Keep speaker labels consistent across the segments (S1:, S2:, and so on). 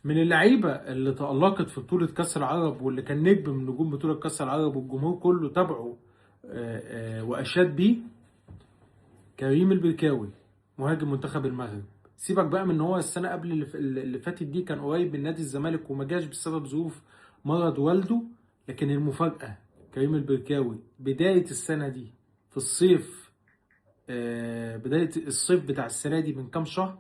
S1: من اللعيبة اللي تألقت في بطولة كأس العرب واللي كان نجم من نجوم بطولة كأس العرب والجمهور كله تابعه وأشاد بيه، كريم البركاوي مهاجم منتخب المغرب. سيبك بقى من ان هو السنة قبل اللي فاتت دي كان قريب من نادي الزمالك وما جاش بسبب ظروف مرض والده، لكن المفاجأة كريم البركاوي بداية السنة دي في الصيف، بداية الصيف بتاع السنة دي من كام شهر،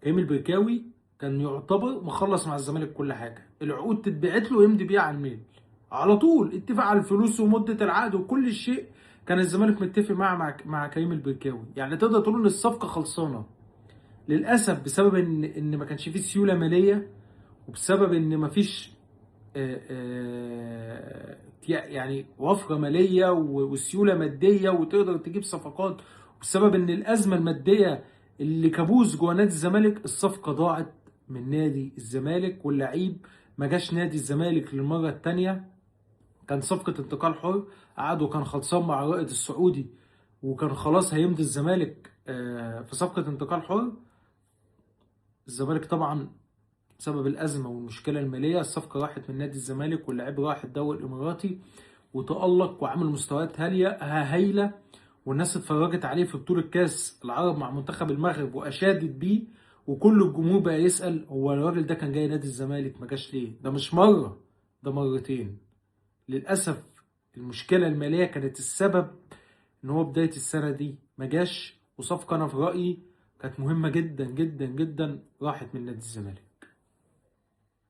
S1: كريم البركاوي كان يعتبر مخلص مع الزمالك كل حاجة، العقود تتبعت له ويمضي بيها على الميل على طول، اتفق على الفلوس ومدة العقد وكل شيء، كان الزمالك متفق مع كريم البركاوي، يعني تقدر تقول ان الصفقة خلصانة. للأسف بسبب ان ما كانش فيه سيولة مالية، وبسبب ان ما فيش يعني وفرة مالية وسيولة مادية وتقدر تجيب صفقات، وبسبب ان الأزمة المادية اللي كابوس جوه نادي الزمالك، الصفقة ضاعت من نادي الزمالك واللعيب ما جاش نادي الزمالك للمرة التانية. كان صفقة انتقال حر، قعد وكان خلصان مع الرائد السعودي وكان خلاص هيمضي الزمالك في صفقة انتقال حر. الزمالك طبعا بسبب الأزمة والمشكلة المالية الصفقة راحت من نادي الزمالك واللاعب راح الدوري الإماراتي وتألق وعمل مستويات هايلة، والناس اتفرجت عليه في بطولة كأس العرب مع منتخب المغرب وأشادت بيه، وكل الجمهور بقى يسأل هو الراجل ده كان جاي نادي الزمالك ما جاش ليه؟ ده مش مرة، ده مرتين. للأسف المشكلة المالية كانت السبب إن هو بداية السنة دي ما جاش، وصفقة أنا في رأيي كانت مهمة جدا جدا جدا راحت من نادي الزمالك.